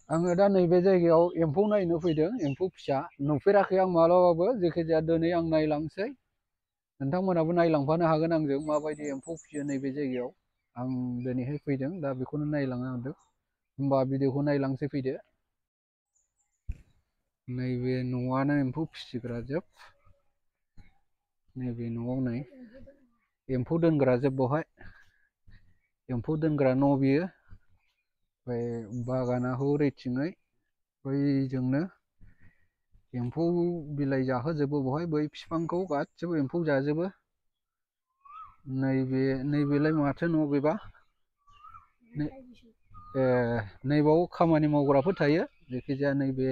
आङो दा नैबे जायगायाव एम्फौ नायनो फैदों, एम्फौ फिसा नुफेराखै आं माब्लाबाबो। जेखिजाया दिनै आं नायलांसै, नोंथांमोनाबो नायलांफानो हागोन आंजों माबायदि एम्फौ फिसियो नैबे जायगायाव। आं दिनैहाय फैदों, दा बेखौनो नायलांनो हादों। होमबा भिडिअखौ नायलांसै फैदो। नैबे न'आनो एम्फौ फिसिग्रा जोब। नैबे न'आव नै एम्फौ दोनग्रा जोब, बेवहाय एम्फौ दोनग्रा न' बियो। ओमफ्राय बागाना हरैथिङै बैजोंनो एम्फौ बिलाइ जाहोजोबो बेवहाय, बै बिफांखौ गासिबो एम्फौ जाजोबो। नैबेलाय माथो न' बेबा? ए नैबाव खामानि मावग्राफोर थायो, जायखिजाया नैबे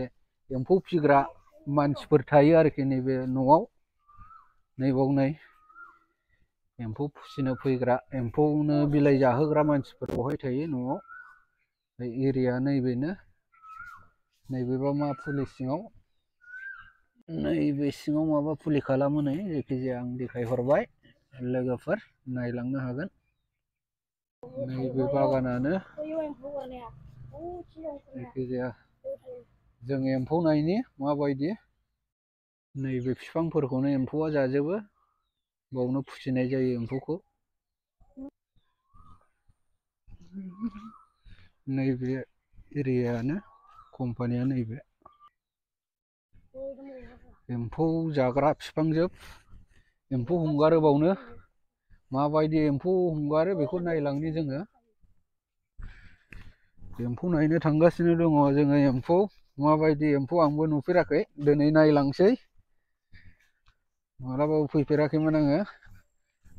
एम्फौ फिसिग्रा मानसिफोर थायो आरोखि नैबे न'आव। नैबाव नै एम्फौ फिसिनो फैग्रा, एम्फौनो बिलाइ जाहोग्रा मानसिफोर बहाय थायो न'आव। एरिया नैबेनो। नैबेबा मा फुलि सिङाव, नैबे सिङाव माबा फुलि खालामो नै, जायखिजाया आं देखायहरबाय, लोगोफोर नायलांनो हागोन। नैबे बागानानो, जायखिजाया जों एम्फौ नायनि माबायदि। नैबे बिफांफोरखौनो एम्फौआ जाजोबो, बावनो फिसिनाय जायो एम्फौखौ। नैबे एरियायानो, कम्पानिया नैबे। एम्फौ जाग्रा बिफांजोब, एम्फौ हगारो बावनो। माबायदि एम्फौ हगारो बेखौ नायलांनि जोङो। एम्फौ नायनो थांगासिनो दङ जोङो। एम्फौ माबायदि एम्फौ आंबो नुफेराखै, दिनै नायलांसै। मालाबाबो फैफेराखैमोन आङो,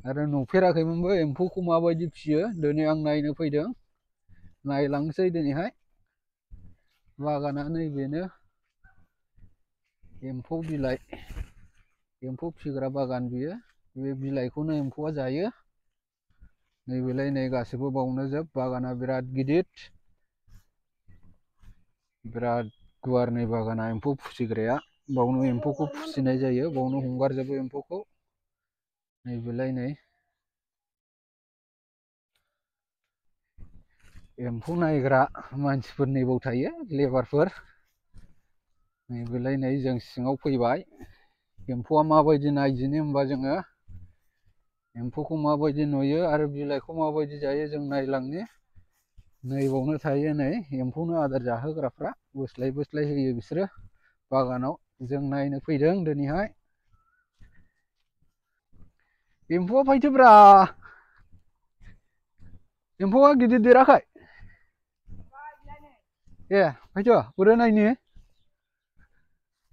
आरो नुफेराखैमोनबो एम्फौखौ माबायदि फिसियो। दिनै आं नायनो फैदों, नायलांसै दिनैहाय। बागाना नैबेनो, एम्फौ बिलाइ, एम्फौ फिसिग्रा बागान बियो। बे बिलाइखौनो एम्फौआ जायो। नैबेलाय नै गासैबो बावनो जोब, बागाना बिराद गिदिर, बिराद गुवार। नै बागाना एम्फौ फिसिग्राया, बावनो एम्फौखौ फिसिनाय जायो, बावनो हगारजोबो एम्फौखौ। नैबेलाय नै एम्फौ नायग्रा मानसिफोर नैबाव थायो, लेबारफोर। नैबेलाय नै जों सिङाव फैबाय। एम्फौआ माबायदि नायदिनि होमबा जोङो, एम्फौखौ माबायदि नुयो आरो बिलाइखौ माबायदि जायो जों नायलांनि। नैबावनो थायो नै एम्फौनो आदार जाहोग्राफ्रा, बोस्लाय बोस्लाय होयो बिसोरो बागानाव। जों नायनो फैदों दिनैहाय। एम्फौआ फैथोब्रा, एम्फौआ गिदिर देराखै? ए फैथ' बोरो नायनि।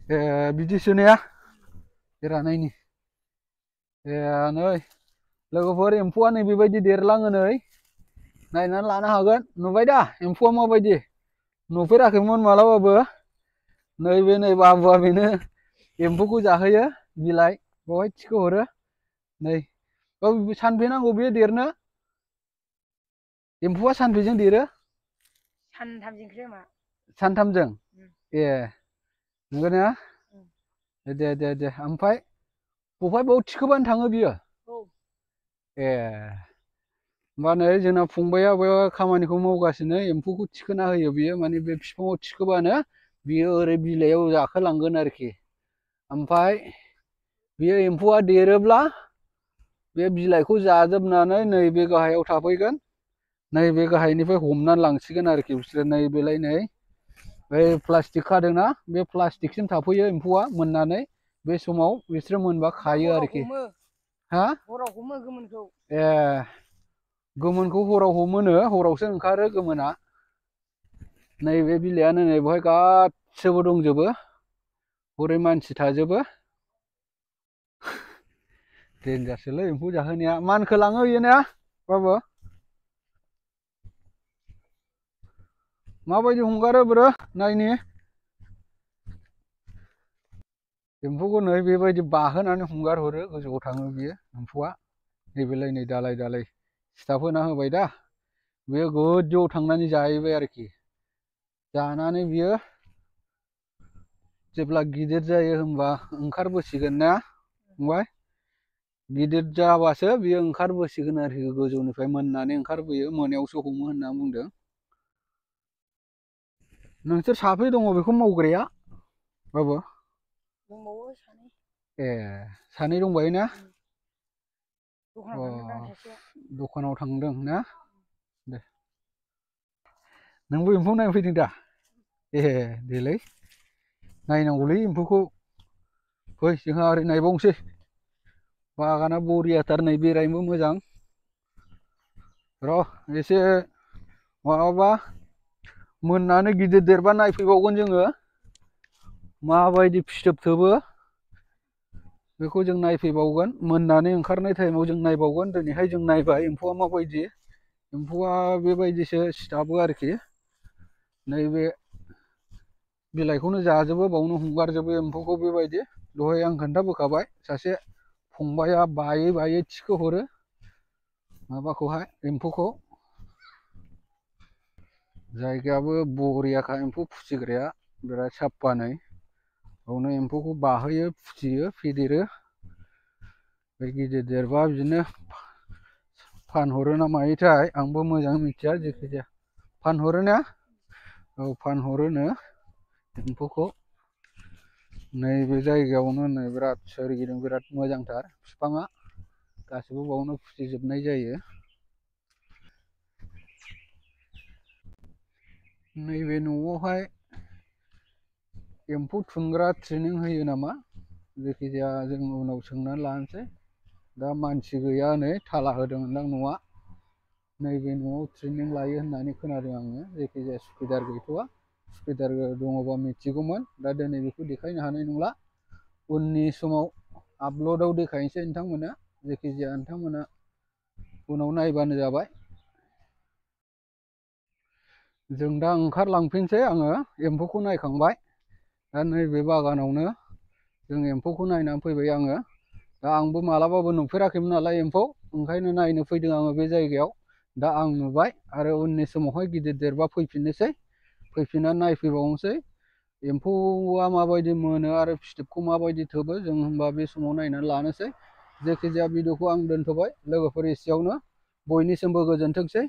ए बिदिसो ने, देरा नायनि। ए नै लोगोफोर, एम्फौआ नै बेबायदि देरलाङो नै, नायनानै लानो हागोन। नुबाय दा एम्फौआ माबायदि? नुफेराखैमोन मालाबाबो। नैबे नै बाबुआ बेनो एम्फौखौ जाहोयो, बिलाइ बेवहाय थिखो हरो। नै सानबे नांगौ बे देरनो? एम्फौआ सानबेजों देरो? सानथामजोंसो मा? सानथामजों? ए नंगौ ना? दे दे दे, ओमफ्राय बहाय बाव थिखोबानो थाङो बियो? ए होमबा नै जोंना फंबाया बेयाव खामानिखौ मावगासिनो, एम्फौखौ थिखोना होयो बियो। माने बे बिफाङाव थिखोबानो बियो ओरै बिलाइयाव जाखोलांगोन आरोखि। ओमफ्राय बियो एम्फौआ देरोब्ला बे बिलाइखौ जाजोबनानै नैबे गाहायाव थाफैगोन। नैबे गाहायनिफ्राय हमनानै लांसिगोन आरोखि बिसोरो। नैबेलाय नै बै प्लास्टिक खादोंना, बे प्लास्टिकसिम थाफैयो एम्फौआ मोननानै। बे समाव बिसोरो मोनबा खायो आरोखि। हा? हराव हमो गोमोनखौ। ए गोमोनखौ हराव हमोनो, हरावसो ओंखारो गोमोना। नैबे बिलाइयानो नै बेवहाय गासिबो दंजोबो, हरै मानसि थाजोबो। देनजारसोलै एम्फौ जाहोनाया, मानखोलाङो इयो ना बाबु? माबायदि हगारो ब्रो नायनि। एम्फौखौ नै बेबायदि बाहोनानै हगार हरो, गोजौआव थाङो बियो एम्फौआ। नैबेलाय नै दालाय दालाय सिथाब होना होबाय दा, बेयो गोजौआव थांनानै जाहैबाय आरोखि। जानानै बियो जेब्ला गिदिर जायो होमबा ओंखारबोसिगोन ना फंबाय? गिदिर जाबासो बियो ओंखारबोसिगोन आरोखि गोजौनिफ्राय मोननानै ओंखारबोयो, मोनायावसो हमो होनना बुंदों। नोंसोर साबै दङ बेखौ मावग्राया बाबु? दंबावो सानै। ए सानै दंबायो ना? दखानाव थांदोंदां सासेया। दखानाव थांदों ना? दे नोंबो एम्फौ नायनो फैदों दा? ए देलै नायनांगौलै एम्फौखौ। फै जोंहा ओरै नायबावनोसै बागाना बरियाथार, नै बेरायनोबो मोजां। र' एसे माबाबा मोननानै गिदिर देरबा नायफैबावगोन जोङो माबायदि फिथोब थोबो बेखौ जों नायफैबावगोन। मोननानै ओंखारनाय टाइमाव जों नायबावगोन। दिनैहाय जों नायबाय एम्फौआ माबायदि। एम्फौआ बेबायदिसो सिथाबो आरोखि। नैबे बिलाइखौनो जाजोबो, बावनो हगारजोबो एम्फौखौ बेबायदि। दहाय आं खोन्थाबोखाबाय, सासे फंबाया बायै बायै थिखो हरो माबाखौहाय एम्फौखौ। जायगायाबो बरियाखा एम्फौ फिसिग्राया, बिराद साफा। नै बावनो एम्फौखौ बाहोयो, फिसियो, फेदेरो। बे गिदिर देरबा बिदिनो फानहरो ना मायोथाय आंबो मोजाङै मिथिया, जेखिजाया फानहरो ना? औ फानहरोनो एम्फौखौ। नैबे जायगायावनो नै बिराद सोरगिदिं बिराद मोजांथार बिफाङा, गासिबो बावनो फिसिजोबनाय जायो। नैबे न'आवहाय एम्फौ थुनग्रा ट्रेनिं होयो नामा? जायखिजाया जों उनाव सोंनानै लानोसै। दा मानसि गैया, नै थाला होदोंमोनदां न'आ। नैबे न'आव ट्रेनिं लायो होननानै खोनादों आङो। जायखिजाया सुखिदार गैथ'वा, सुखिदार दङबा मिथिगौमोन। दा दिनै बेखौ देखायनो हानाय नंला, उननि समाव आपल'डआव देखायनोसै नोंथांमोननो। जायखिजाया नोंथांमोना उनाव नायबानो जाबाय। जों दा ओंखारलांफिनसै। आङो एम्फौखौ नायखांबाय, दा नैबे बागानावनो जों एम्फौखौ नायनानै फैबाय आङो। दा आंबो मालाबाबो नुफेराखैमोन नालाय एम्फौ, ओंखायनो नायनो फैदों आङो बे जायगायाव। दा आं नुबाय, आरो उननि समावहाय गिदिर देरबा फैफिननोसै, फैफिननानै नायफैबावनोसै एम्फौआ माबायदि मोनो आरो फिथोबखौ माबायदि थोबो। जों होनबा बे समाव नायनानै लानोसै। जायखिजाया भिडिअखौ आं दोनथ'बाय लोगोफोर, एसेयावनो। बयनिसिमबो गोजोनथोंसै।